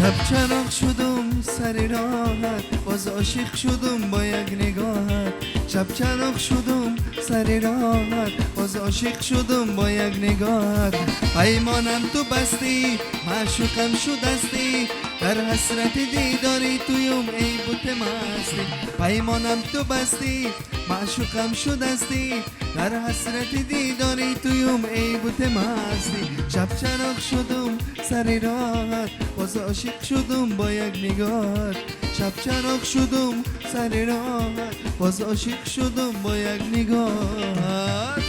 شب چراغ شدم سر راهت، باز عاشق شدم با یک نگاهت. شب چراغ شدم سر راهت، باز عاشق شدم با یک نگاهت. پیمانم تو بستی، معشوقم شدستی، در حسرت دیداری تویم ای بت مستی. پیمانم تو بستی، معشوقم شدستی، در حسرت دیداری تویم ای بت مستی. شب چراغ شدم سر راهت، باز عاشق شدم با یک نگاهت. شب چراغ شدم سر راهت، باز عاشق شدم با یک نگاهت.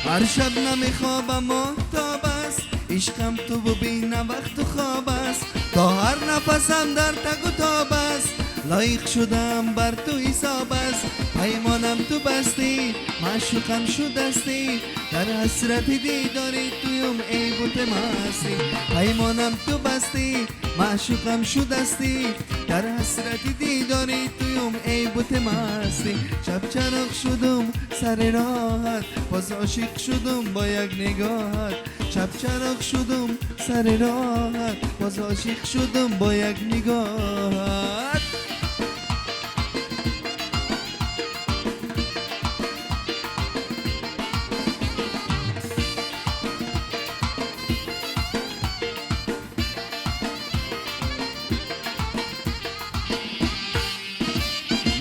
هر شب نمیخوابم ماهتاب است، عشقم تو ببین وقت خواب است. تا هر نفسم در تگ و تاب است، لایق شدم بر تو حساب است. پیمانم تو بستی، معشوقم شدستی، در حسرت دیداری تویم ای بت مستی. پیمانم تو بستی، معشوقم شدستی، در حسرت دیداری تویم ای بت مستی. شب چراغ شدم سر راهت، باز عاشق شدم با یک نگاهت. شب چراغ شدم سر راهت، باز عاشق شدم با یک نگاهت.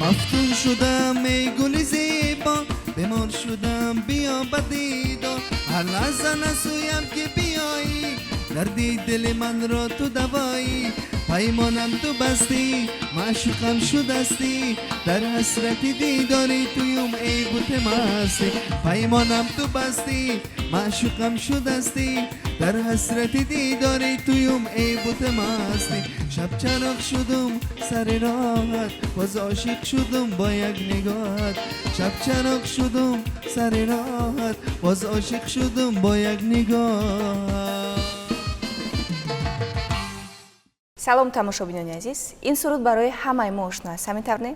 مفتون شدم ای گل زیبا، بیمار شدم بیا به دیدار. هر لحظه نسویم که بیایی، دردی دل من را تو دوایی. پیمانم تو بستی، معشوقم شدستی، در حسرت دیداری تویم ای بت مستی. پیمانم تو بستی، معشوقم شدستی، در حسرت دیداری تویم ای بت مستی. شب چراغ شدم سر راهت، باز عاشق شدم با یک نگاهت. شب چراغ شدم سر راهت، باز عاشق شدم با یک نگاهت. Салом, тамошобинони азиз. Ин суруд барои ҳамаи мо ошно аст, ҳамин тавр не?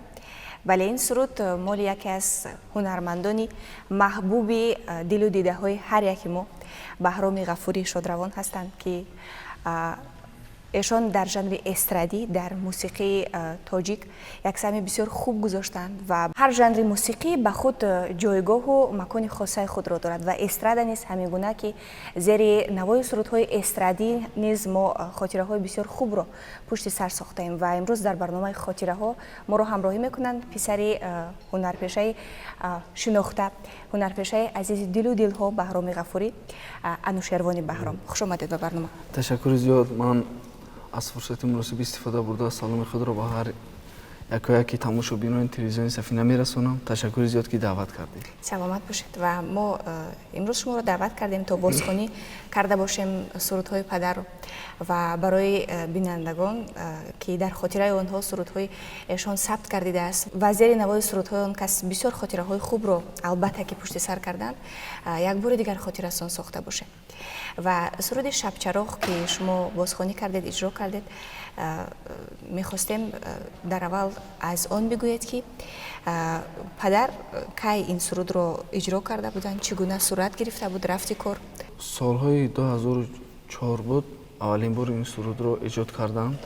Бале, ин суруд моли яке аз ҳунармандони маҳбуби дилу дидаҳои ҳар яки мо, Баҳроми Ғафури шодравон ҳастанд, ки эшон дар жанри эстрадӣ, дар мусиқии тоҷик як саҳми бисёр хуб гузоштанд. Ва ҳар жанри мусиқӣ ба худ ҷойгоҳу макони хосаи худро дорад ва эстрада низ ҳамин гуна, ки зери навои сурудҳои эстрадӣ низ мо хотираҳои бисёр хубро пушти сар сохтаем. Ва имрӯз дар барномаи хотираҳо моро ҳамроҳӣ мекунанд писари ҳунарпешаи шинохта, ҳунарпешаи азизи дилу дилҳо, Баҳроми Ғафурӣ, Анушервони Баҳром. Хуш омадед ба барнома. Ташаккури зиёд. Ман аз фурсати муносиб истифода бурда, саломи худро ба ҳар якояки тамошобинони телевизиони Сафина мерасонам. Ташаккури зиёд, ки даъват кардед. Саломат бошед. Ва мо имрӯз шуморо даъват кардем, то бозхонӣ карда бошем сурудҳои падарро ва барои бинандагон, ки дар хотираи онҳо сурудҳои эшон сабт гардидааст ва зери навои сурудҳои он кас бисёр хотираҳои хубро, албатта, ки пушти сар карданд, як бори дигар хотирасон сохта бошем. Ва суруди Шабчароғ, ки шумо бозхонӣ кардед, иҷро кардед, мехостем, дар аввал аз он бигӯед, ки падар кай ин сурудро иҷро карда буданд, чӣ гуна сурат гирифта буд рафти кор? Солҳои 2004 буд, аввалин бор ин сурудро эҷод карданд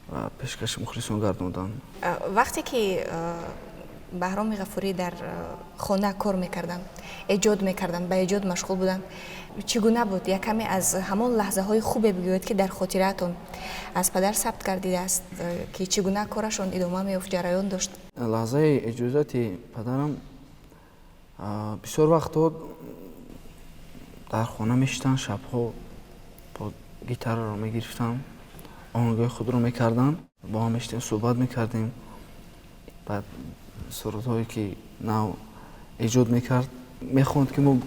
ва пешкаши мухлисон гардонданд. Вақте ки Баҳроми Ғафурӣ дар хона кор мекарданд, эҷод мекарданд, ба эҷод машғул буданд, чӣ гуна буд? Як каме аз ҳамон лаҳзаҳои хубе бигӯед, ки дар хотираатон аз падар сабт гардидааст, ки чӣ гуна корашон идома меёфт, ҷараён дошт. Лаҳзаи эҷодияти падарам бисёр вақтҳо дар хона мешитанд, шабҳо бо гитараро мегирифтам, оҳангҳои худро мекардам, бо ҳам мешитем, суҳбат мекардем. Баъд сурудҳое ки нав эҷод мекард, мехонд, ки мо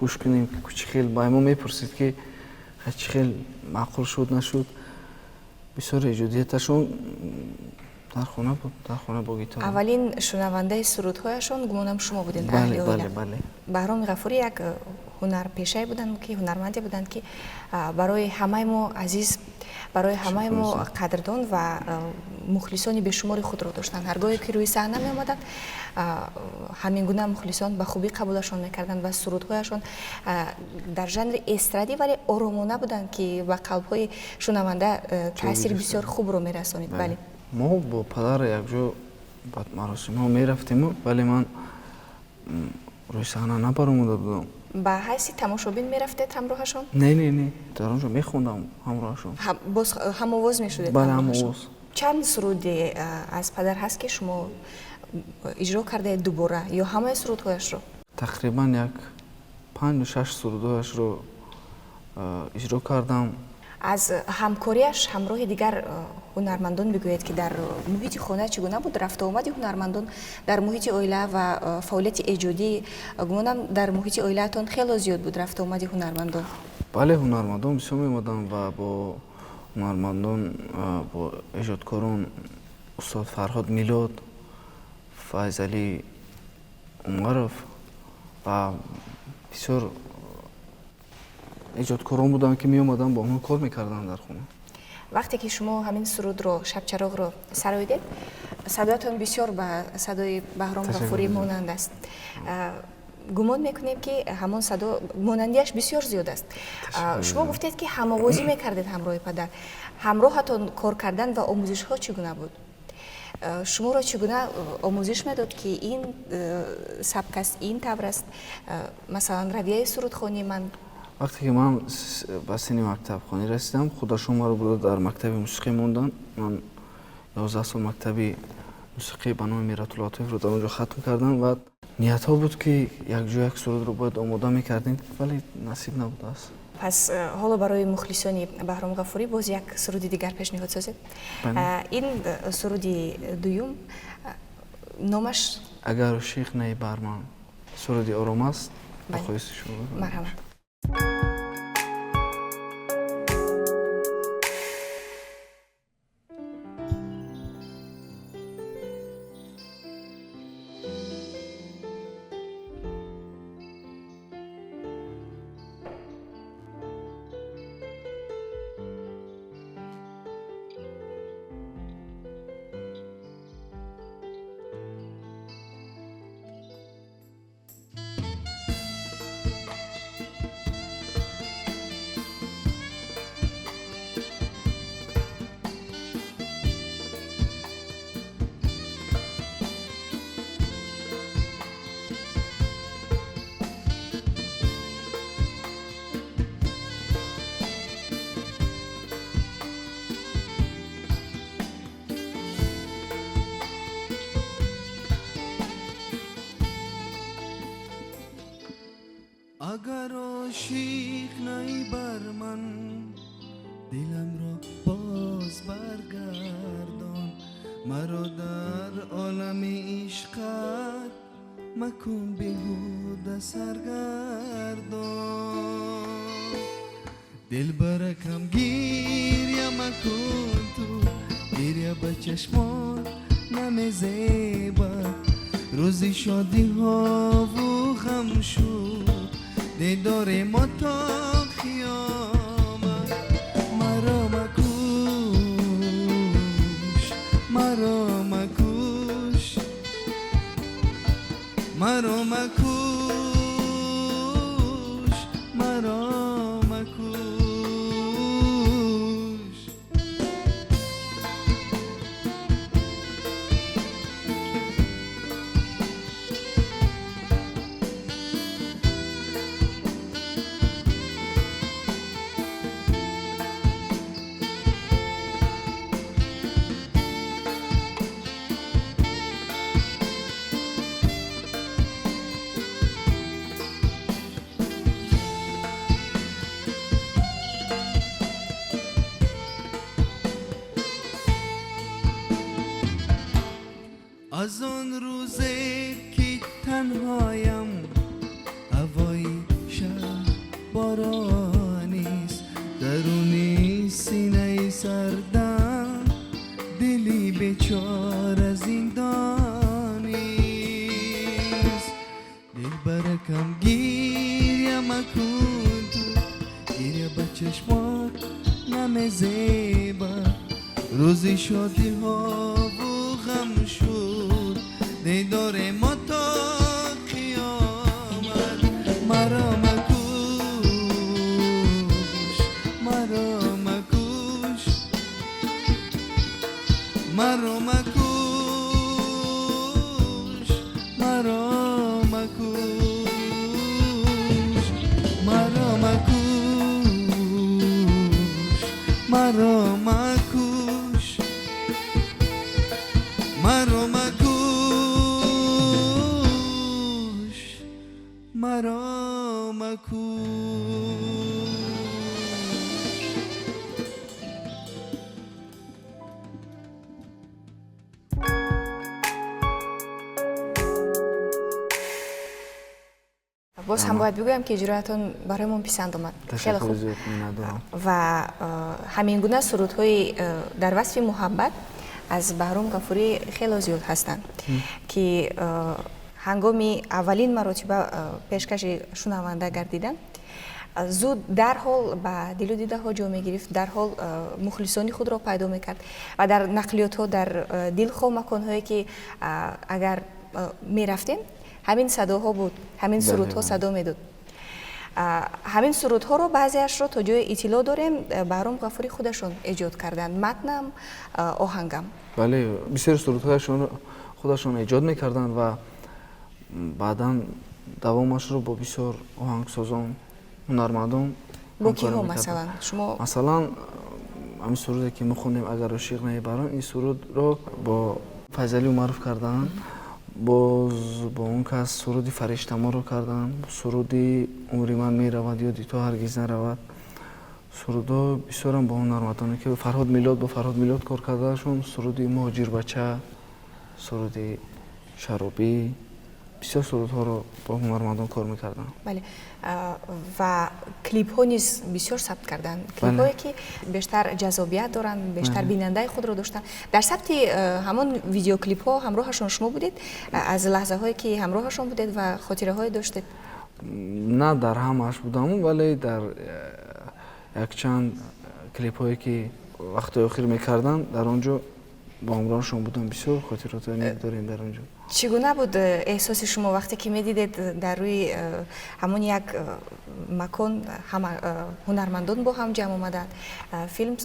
гӯш кунем, чӣ хел ба мо мепурсид, ки чӣ хел маъқул шуд, нашуд. Бисёр эҷодияташон дар хона буд, дар хона бо гитара. Аввалин шунавандаи сурудҳояшон гумонам шумо будед. Бале, бале, бале. Баҳроми Ғафурӣ як ҳунарпешае буданд, ки ҳунарманде буданд, ки барои ҳамаи мо азиз, барои ҳамаи мо қадрдон ва мухлисони бешумори худро доштанд. Ҳаргоҳе ки рӯи саҳна меомаданд, ҳамин гуна мухлисон ба хубӣ қабулашон мекарданд ва сурудҳояшон дар жанри эстрадӣ, вале оромона буданд, ки ба қалбҳои шунаванда таъсири бисёр хубро мерасонид. Бале, мо бо падар якҷо ба маросимҳо мерафтему, вале ман рӯи саҳна набаромада будам. Ба ҳайси тамошобин мерафтед ҳамроҳашон? Не, не, не, дар он ҷо мехондам ҳамроҳашон. Боз ҳамовоз мешудед? Бале, ҳамовоз. Чанд суруде аз падар ҳаст, ки шумо иҷро кардаед дубора, ё ҳамаи сурудҳояшро? Тақрибан як панҷу шаш сурудҳояшро иҷро кардам. Аз ҳамкориаш ҳамроҳи дигар ҳунармандон бигӯед, ки дар муҳити хона чӣ гуна буд рафтуомади ҳунармандон дар муҳити оила ва фаъолияти эҷодӣ? Гумонам, дар муҳити оилаатон хело зиёд буд рафтуомади ҳунармандон. Бале, ҳунармандон бисёр меомаданд ва бо ҳунармандон, бо эҷодкорон устод Фарҳод Милод, Файзалӣ Умаров ва бисёр эҷодкорон буданд, ки меомаданд, бо онҳо кор мекарданд дар хона. Вақте ки шумо ҳамин сурудро, Шабчароғро сароидед, садоятон бисёр ба садои Баҳром Ғафурӣ монанд аст. Гумон мекунем, ки ҳамон садо монандиаш бисёр зиёд аст. Шумо гуфтед, ки ҳамовозӣ мекардед ҳамроҳи падар. Ҳамроҳатон кор кардан ва омӯзишҳо чӣ гуна буд? Шуморо чӣ гуна омӯзиш медод, ки ин сабк аст, ин тавр аст, масалан, равияи сурудхонии ман? Вақте ки ман ба синни мактабхонӣ расидам, худашон маро бурда дар мактаби мусиқӣ монданд. Ман 11 сол мактаби мусиқӣ ба номи Миратулло Атоевро дар он ҷо хатм кардам ва ниятҳо буд, ки якҷо як сурудро бояд омода мекардем, вале насиб набудааст. Пас ҳоло барои мухлисони Баҳром Ғафурӣ боз як суруди дигар пешниҳод созед. Ин суруди дуюм номаш? Агар ошиқ наи бар ман, суруди ором аст, ба хоҳиши шумо. Марҳамат. Агар ошиқ наи бар ман, диламро боз баргардон, маро дар олами ишқат макун беҳуда саргардон. Дилбаракам, гиря макун ту, гиря ба чашмон намезебад. Рӯзи шодиҳову ғам шуд дидори мо то қиёмат. Маро макуш, маро макуш, маро макуш, маро макуш. Аз он рӯзе ки танҳоям, ҳавои шаҳр боронист, даруни синаи сардам дили бечора зиндонист. Дилбаракам, гиря макун ту, гиря ба чашмот намезебад. Рӯзи шодиҳову ғам шуд дидори мо то қиёмат. Маро макуш, маро макуш, маро макуш, маро макуш, маро макуш, маро макуш, маро макуш, маро макуш. Боз ҳам бояд бигӯям, ки иҷроятон барои писанд омад. Хеле Ташаккури хуб. зиёд, миннатдорам. Ва ҳамин гуна сурудҳои дар васфи муҳаббат аз Баҳром Ғафурӣ хело зиёд ҳастанд, ки ҳангоми аввалин маротиба пешкаши шунаванда гардидан, зуд дарҳол ба дилу дидаҳо ҷо мегирифт, дарҳол мухлисони худро пайдо мекард ва дар нақлиётҳо, дар дилхоҳ маконҳое ки агар мерафтем, ҳамин садоҳо буд, ҳамин сурудҳо садо медод. Ҳамин сурудҳоро баъзеашро то ҷое иттилоъ дорем, Баҳром Ғафурӣ худашон эҷод карданд, матнам, оҳангам. Бале, бисёри сурудҳояшонро худашон эҷод мекарданд ва баъдан давомашро бо бисёр оҳангсозон, ҳунармандон Бо ҳамкорӣ киҳо мекарданд. масалан шумо? Масалан, ҳамин суруде ки мо хондем, «Агар ошиқ наи барон», ин сурудро бо Файзалӣ Умаров карданд, боз бо он кас суруди «Фариштаморо» карданд, суруди «Умри ман меравад, ёди ту ҳаргиз наравад». Сурудҳо бисёрам бо ҳунармандоне ки Фарҳод Милод, бо Фарҳод Милод кор кардаашон, суруди «Муҳоҷирбача», суруди «Шаробӣ», бисёр сурудҳоро бо ҳунармандон кор мекарданд. Бале, ва клипҳо низ бисёр сабт карданд, клипҳое ки бештар ҷаззобият доранд, бештар бинандаи худро доштанд. Дар сабти ҳамон видеоклипҳо ҳамроҳашон шумо будед? Аз лаҳзаҳое ки ҳамроҳашон будед ва хотираҳое доштед? На дар ҳамааш будам, вале дар якчанд клипҳое ки вақтҳои охир мекарданд, дар он ҷо бо ҳамроҳашон будам. Бисёр хотиротҳои нек дорем дар он ҷо. Чӣ гуна буд эҳсоси шумо, вақте ки медидед, дар рӯи ҳамон як макон ҳама ҳунармандон бо ҳам ҷамъ омаданд, филм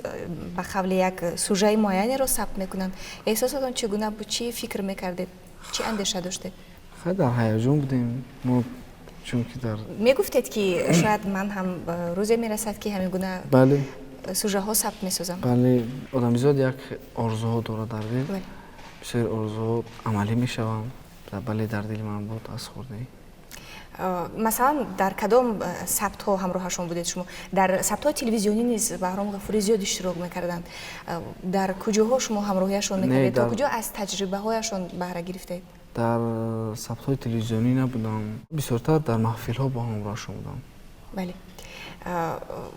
ба қавли як сужаи муайянеро сабт мекунанд? Эҳсосотон чӣ гуна буд? Чӣ фикр мекардед, чӣ андеша доштед? Хай, дар ҳаяҷон будем мо, чунки дар Мегуфтед, ки шояд ман ҳам рӯзе мерасад, ки ҳамин гуна Бале. сужаҳо сабт месозам. Бале, одамизод як орзуҳо дорад дар дил. Бисёри орзуҳо амалӣ мешаванд. Бале, дар дили ман буд аз хурдӣ. Масалан, дар кадом сабтҳо ҳамроҳашон будед шумо? Дар сабтҳои телевизионӣ низ Баҳром Ғафурӣ зиёд иштирок мекарданд. Дар куҷоҳо шумо ҳамроҳияшон мекардед? То куҷо аз таҷрибаҳояшон баҳра гирифтед? Дар сабтҳои телевизионӣ набудам, бисёртар дар маҳфилҳо бо ҳамроҳашон будам. Бале,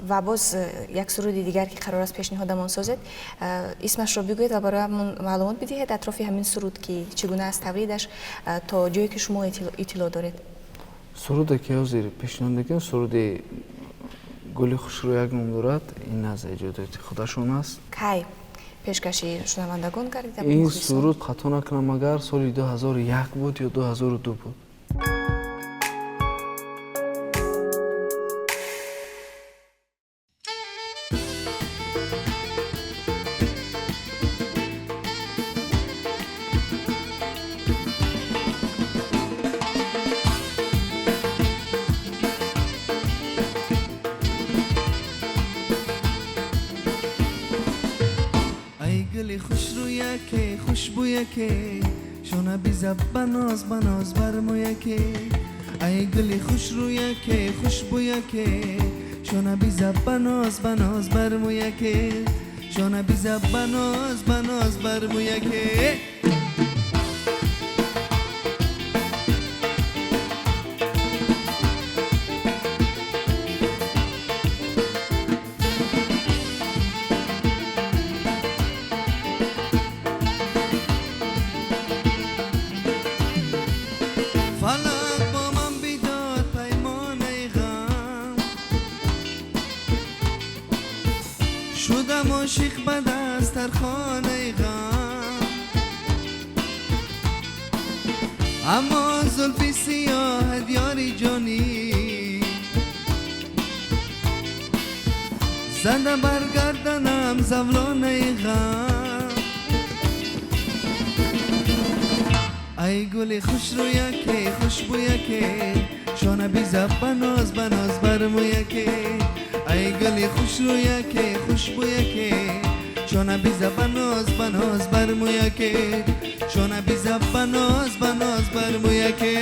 ва боз як суруди дигар, ки қарор аст пешниҳодамон созед, исмашро бигӯед ва бароямон маълумот бидиҳед атрофи ҳамин суруд, ки чӣ гуна аст тавлидаш, то ҷое ки шумо иттилоъ доред. Суруде ки ҳозир пешниҳод мекунем, суруди «Гули хушрӯяк» ном дорад. Ин аз эҷодиёти худашон аст. Кай пешкаши шунавандагон гардида? Ин суруд, хато накунам агар, соли 2001 буд ё 2002 буд. Ай гули хушрӯяке, хушбӯяке, шона бизаб баноз баноз бар мӯяке. Ай гули хушрӯяке, хушбӯяке, шона бизаб баноз баноз бар мӯяке, шона бизаб баноз баноз бар мӯяке. Шудам ошиқ ба дастархонаи ғам, аммо зулфи сиёҳат ёри ҷонӣ зада бар гарданам завлонаи ғам. Ай гули хушрӯяке, хушбӯяке, шона бизаб баноз баноз бар мӯяке. Ай гули хушрӯяке, хушбӯяке, шона бизаб баноз баноз бар мӯяке. Шона бизаб баноз баноз бар мӯяке.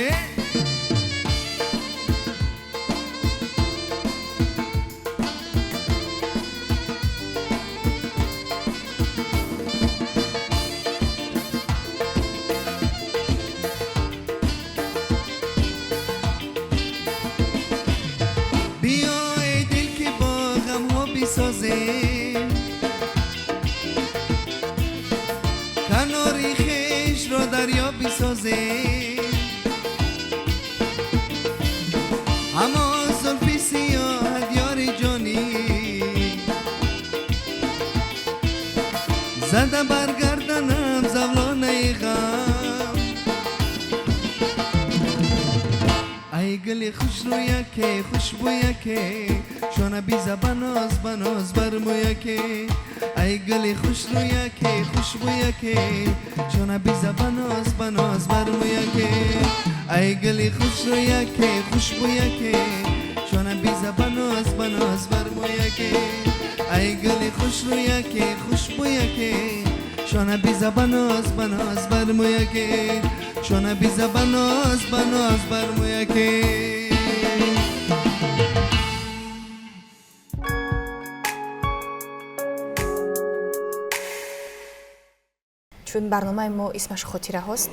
Канори хешро дарё бисозем, ҳамон зулфи сиёҳат ёри ҷонӣ зада бар гарданам завлонаи ғам. Ай гули хушрӯяке, хушбӯяке, шона биза баноз баноз бар мӯяке. Ай гули хушрӯяке, хушбӯяке, шона биза баноз баноз бар мӯяке. Ай гули хушрӯяке, хушбӯяке, шона биза баноз баноз бар мӯяке. Ай гули хушрӯяке, хушбӯяке, шона биза баноз баноз бар мӯяке. Шона биза баноз баноз бар мӯяке. Чун барномаи мо исмаш хотираҳост,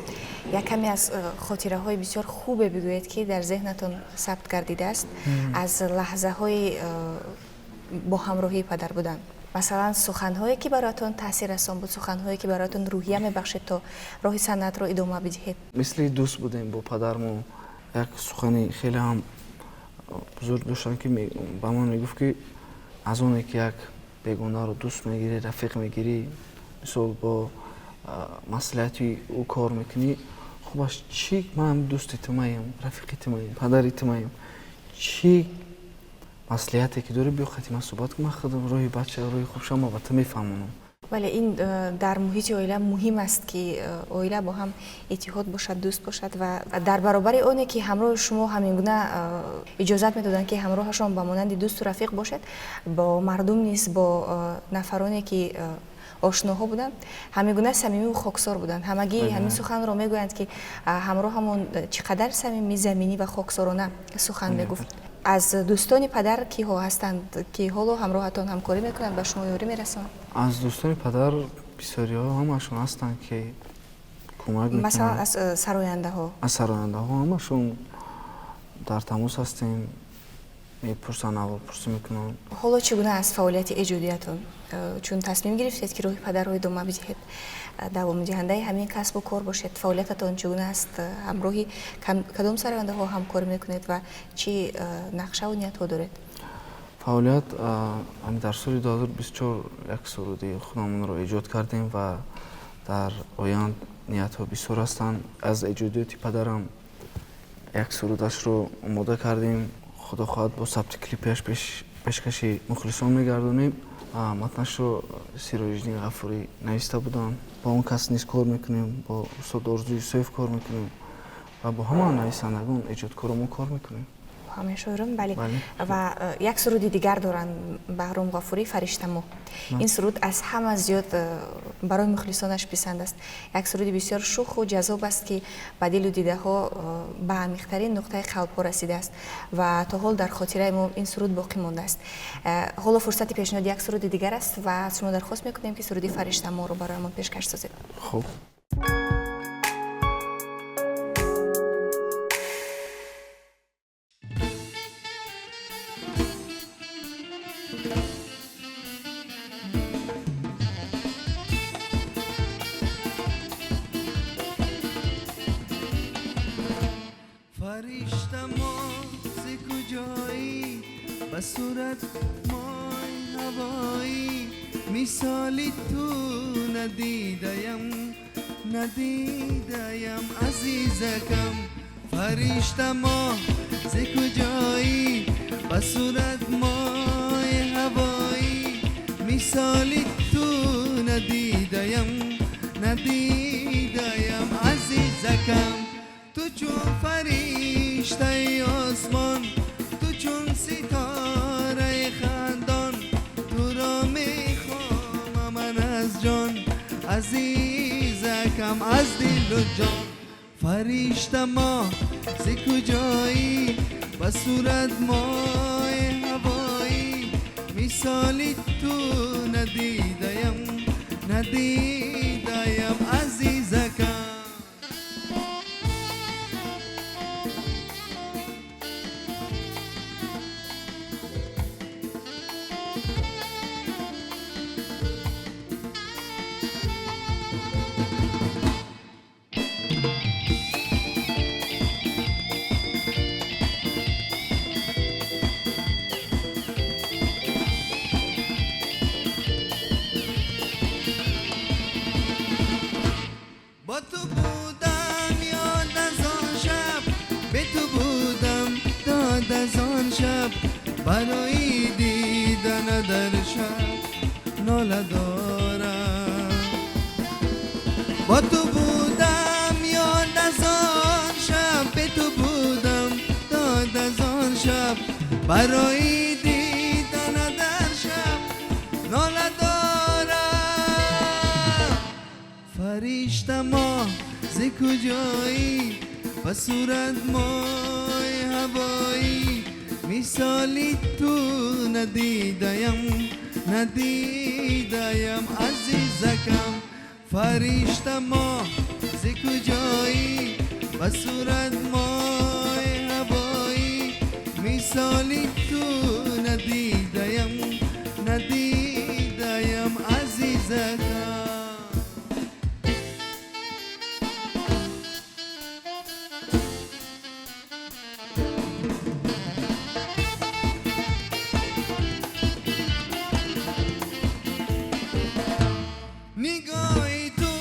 як каме аз хотираҳои бисёр хубе бигӯед, ки дар зеҳнатон сабт гардидааст аз лаҳзаҳои бо ҳамроҳии падар будан. Масалан, суханҳое, ки бароятон таъсир расон буд, суханҳое, ки бароятон рӯҳия мебахшид, то роҳи санъатро идома бидиҳед. Мисли дӯст будем бо падармо. Як сухани хеле ҳам бузург доштанд, ки ба ман мегуфт, ки аз оне ки як бегонаро дӯст мегирӣ, рафиқ мегирӣ, мисол бо маслиҳати ӯ кор мекунӣ, хубаш чӣ ман дӯсти тумаем, рафиқи тумаем, падари тумаем, чӣ маслиҳате ки дорӣ, биё хати ман суҳбат кун, ман худам роҳи бача, роҳи хубша ма ба ту мефаҳмонам. Бале, ин дар муҳити оила муҳим аст, ки оила бо ҳам иттиҳод бошад, дӯст бошад ва дар баробари оне ки ҳамроҳи шумо ҳамин гуна иҷозат медоданд, ки ҳамроҳашон ба монанди дӯсту рафиқ бошед, бо мардум низ, бо нафароне ки ошноҳо буданд, ҳамин гуна самимиву хоксор буданд. Ҳамагӣ ҳамин суханро мегӯянд, ки ҳамроҳамон чӣ қадар самимӣ, заминӣ ва хоксорона сухан мегуфт. Аз дӯстони падар киҳо ҳастанд, ки ҳоло ҳамроҳатон ҳамкорӣ мекунанд, ба шумо ёрӣ мерасонанд? Аз дӯстони падар бисёриҳо ҳамашон ҳастанд, ки кӯмак мекунанд. Масалан, аз сарояндаҳо? Аз сарояндаҳо ҳамашон дар тамос ҳастем, мепурсанд, аҳволпурсӣ мекунанд. Ҳоло чӣ гуна аст фаъолияти эҷодиятон? Чун тасмим гирифтед, ки роҳи падарро идома бидиҳед, давомдиҳандаи ҳамин касбу кор бошед, фаъолиятатон чӣ гуна аст? Ҳамроҳи кадом сарояндаҳо ҳамкорӣ мекунед ва чӣ нақшаву ниятҳо доред? Фаъолият дар соли 2024 як суруди худамонро эҷод кардем ва дар оянд ниятҳо бисёр ҳастанд. Аз эҷодиёти падарам як сурудашро омода кардем. Худо хоҳад, бо сабти клипиаш пешкаши мухлисон мегардонем. Матнашро Сироҷиддин Ғафурӣ нависта буданд. Бо он кас низ кор мекунем, бо устод Орзу Юсуф кор мекунем ва бо ҳама нависандагон, эҷодкоро мо кор мекунем. Ҳамаи шоирон, бале. Ва як суруди дигар доранд Баҳром Ғафурӣ, Фариштамо. Ин суруд аз ҳама зиёд барои мухлисонаш писанд аст. Як суруди бисёр шуху ҷаззоб аст, ки ба дилу дидаҳо ба амиқтарин нуқтаи қалбҳо расидааст ва то ҳол дар хотираи мо ин суруд боқӣ мондааст. Ҳоло фурсати пешниҳоди як суруди дигар аст ва аз шумо дархост мекунем, ки суруди Фариштаморо барои мо пешкаш созед. Хуб. Фариштамо, зи куҷоӣ, ба сурат мои ҳавоӣ, Мисоли ту надидаям, надидаям азизакам. Фаришта моҳ зи куҷоӣ, ба сурат моҳи ҳавоӣ, мисоли ту надидаям, надидаям азизакам. Ту чун фариштаи осмон, ту чун ситораи хандон, туро мехоҳам ман аз ҷон, азизакам аз дилу ҷон. Фаришта моҳ зи куҷоӣ, ба сурат моҳи ҳавоӣ, мисоли ту надидаям, надидаям азизакам. Бо ту будам ёд аз он шаб, бе ту будам дод аз он шаб, барои дидана дар шаб нола дорам. Бо ту будам ёд аз он шаб, бе ту будам дод аз он шаб, барои дидана дар шаб нола дорам. Фаришта моҳ зи куҷоӣ, ба сурат моҳи ҳавоӣ, мисоли ту надидаям, надидаям азизакам. Фаришта моҳ зи куҷоӣ, ба сурат моҳи ҳавоӣ, мисоли ту надидаям, надидаям азизакам. Нигоҳи ту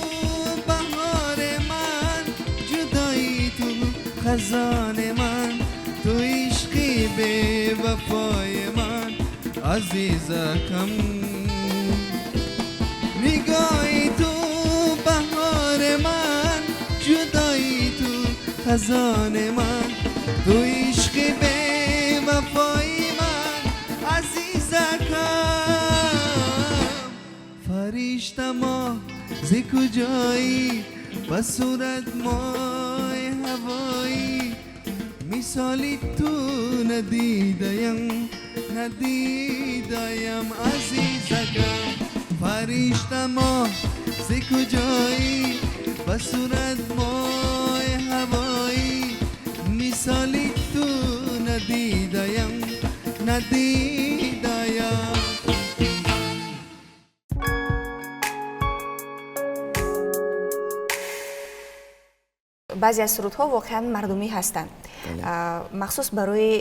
баҳори ман, ҷудои ту хазони ман, ту ишқи бевафои ман азизакам. Нигоҳи ту баҳори ман, ҷудои ту хазони ман, ту ишқи бевафои ман азизакам. Фаришта моҳ зи куҷоӣ, ба сурат моҳи ҳавоӣ, мисоли ту надидаям, надидаям азизакам. Фаришта моҳ зи куҷоӣ, ба сурат моҳи ҳавоӣ, мисоли ту надидаям, надидаям. Баъзе аз сурудҳо воқеан мардумӣ ҳастанд, махсус барои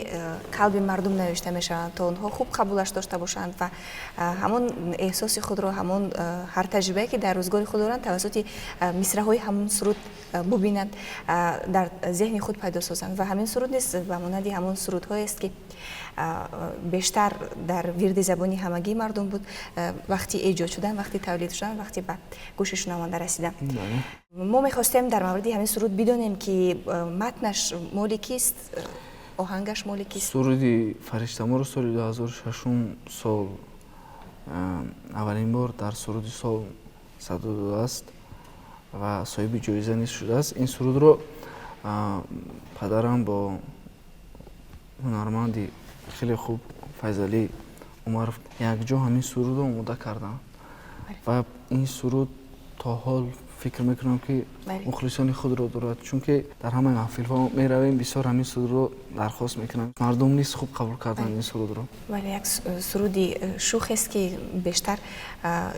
қалби мардум навишта мешаванд, то онҳо хуб қабулаш дошта бошанд ва ҳамон эҳсоси худро, ҳамон ҳар таҷрибае ки дар рӯзгори худ доранд, тавассути мисраҳои ҳамон суруд бубинанд, дар зеҳни худ пайдо созанд. Ва ҳамин суруд низ ба монанди ҳамон сурудҳоест ки бештар дар вирди забони ҳамагии мардум буд, вақти эҷод шудан, вақти тавлид шудан, вақти ба гӯши шунаванда расидан. Мо мехостем дар мавриди ҳамин суруд бидонем ки матнаш моли кист, оҳангаш моли кист. Суруди Фариштаморо соли 2006 сол аввалин бор дар суруди сол садо додааст ва соҳиби ҷоиза низ шудааст. Ин сурудро падарам бо ҳунарманди хеле хуб Файзалӣ Умаров якҷо ҳамин сурудро омода карданд ва ин суруд то ҳол Фикр мекунам, ки мухлисони худро дорад, чунки дар ҳамаи маҳфилҳо меравем, бисёр ҳамин сурудро дархост мекунанд. Мардум низ хуб қабул карданд ин сурудро. Бале, як суруди шӯхест, ки бештар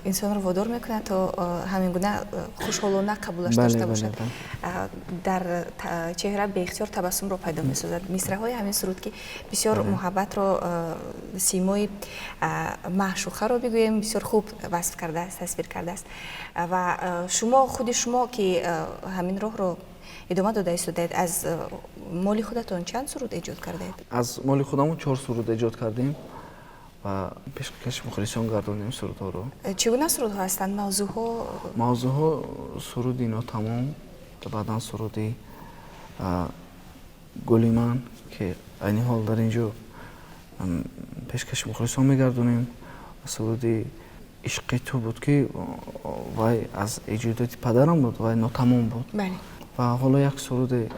инсонро водор мекунад, то ҳамин гуна хушҳолона қабулаш дошта бошад. Дар чеҳра беихтиёр табассумро пайдо месозад. Мисраҳои ҳамин суруд, ки бисёр муҳаббатро, симои маъшуқаро бигӯем, бисёр хуб васф кардааст, тасвир кардааст. Ва шумо, худи шумо, ки ҳамин роҳро идома дода истодаед, аз моли худатон чанд суруд эҷод кардаед? Аз моли худамон чор суруд эҷод кардем ва пешкаши мухлисон гардонем сурудҳоро. Чӣ гуна сурудҳо ҳастанд? Мавзӯъҳо? Мавзӯъҳо: суруди нотамом, баъдан суруди гули ман, ки айни ҳол дар ин ҷо пешкаши мухлисон мегардонем, суруди ишқи ту буд, ки вай аз эҷодоти падарам буд, вай нотамом буд. Ва ҳоло як суруде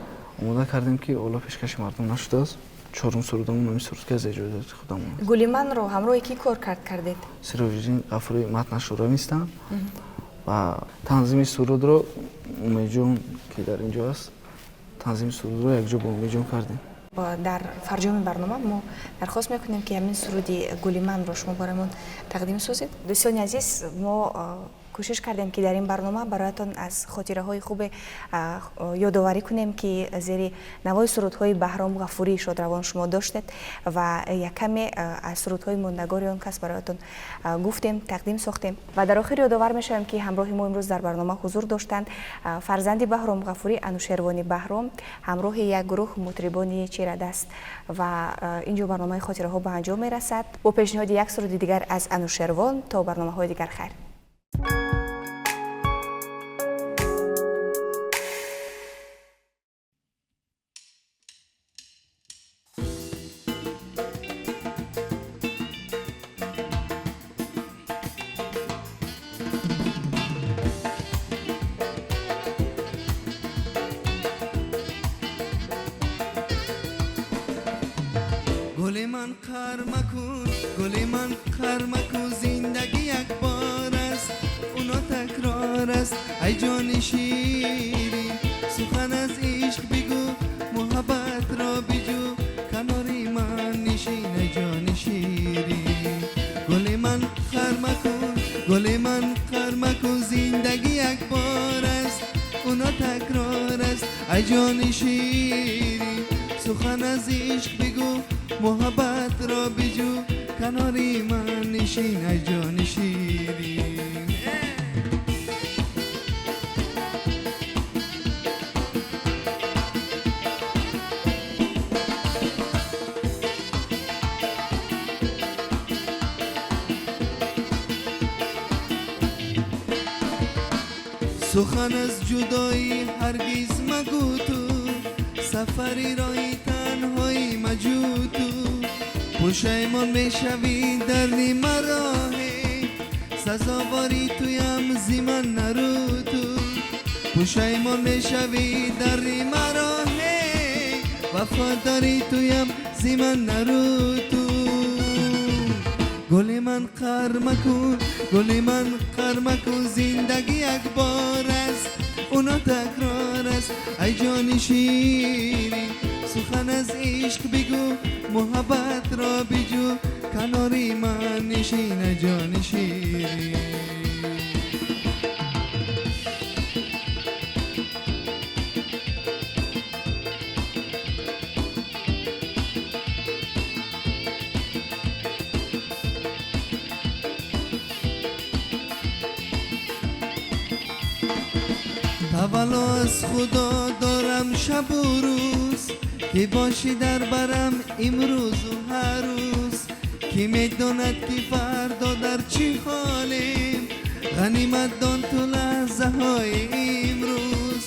омода кардем, ки ҳоло пешкаши мардум нашудааст. Чорум сурудамон ҳамин суруд, ки аз эҷодоти худамон аст. Гули манро ҳамроҳи кӣ кор кардед? Сироҷиддин Ғафурӣ матнашро навистанд ва танзими сурудро Умедҷон, ки дар ин ҷо аст, танзими сурудро якҷо бо Умедҷон кардем. Дар фарҷоми барнома мо дархост мекунем, ки ҳамин суруди гули манро шумо барои тақдим созед. Дӯстони азиз, мо кӯшиш кардем, ки дар ин барнома бароятон аз хотираҳои хубе ёдоварӣ кунем, ки зери навои сурудҳои Баҳром Ғафурии шодравон шумо доштед, ва як каме аз сурудҳои мондагори он кас бароятон гуфтем, тақдим сохтем. Ва дар охир ёдовар мешавем, ки ҳамроҳи мо имрӯз дар барнома ҳузур доштанд фарзанди Баҳром Ғафурӣ, Анушервони Баҳром, ҳамроҳи як гурӯҳ мутрибони чирадаст. Ва ин ҷо барномаи хотираҳо ба анҷом мерасад бо пешниҳоди як суруди дигар аз Анушервон. То барномаҳои дигар хайр. گل من قهر مکن، گل من قهر مکن، زندگی یک بار است، اونا تکرار است. ای جان شیرین، سخن از عشق بگو، محبت را بجو، کنار من نشین ای جان شیرین. گل من قهر مکن، گل من قهر مکن، زندگی یک بار است، اونا تکرار است. ای جان شیرین، سخن از عشق بگو، محبت را بجو، کناری من نشین ای جان شیرین. سخن از جدایی هرگز مگو تو، سفری رای تنهایی مجو تو، پشیمان میشوی در نیمه راه، سزاواری تویم زی من نرو تو، پشیمان میشوی در نیمه راه، وفاداری تویم زی من نرو تو. گل من قهر مکن، گل من قهر مکن، زندگی یک بار است، اونا تکرار است. ای جان شیرین، سخن از عشق بگو، محبت را بجو، کناری من نشین ای جان شیرین. تولو از خدا دارم شب و روز، که باشی در برم امروز و هر روز، که میداند که فردا در چی حالیم، غنیمت دان تو لحظه های امروز،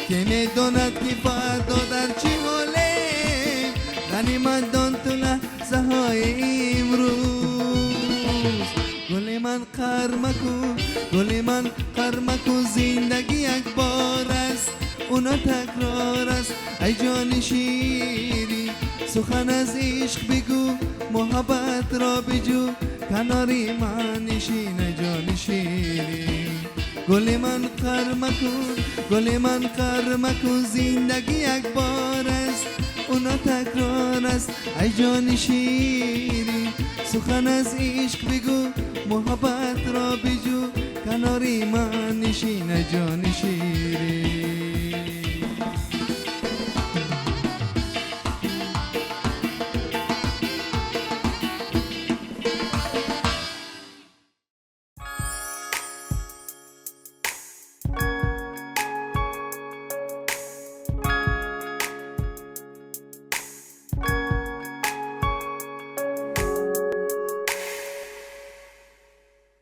که میداند که فردا در چی حالیم، غنیمت دان تو لحظه های امروز. گل من قهر مکن، گل من قهر مکن، زندگی یک بار است، اونا تکرار است. ای جان شیرین، سخن از عشق بگو، محبت را بجو، کناری من نشین ای جان شیرین. Гули ман, қаҳр макун, гули ман, қаҳр макун, зиндагӣ як бор аст, ӯ такрор аст. Ай ҷони ширин, сухан аз ишқ бигӯ, муҳаббатро биҷӯ, канори ман нишин, ай ҷони ширин.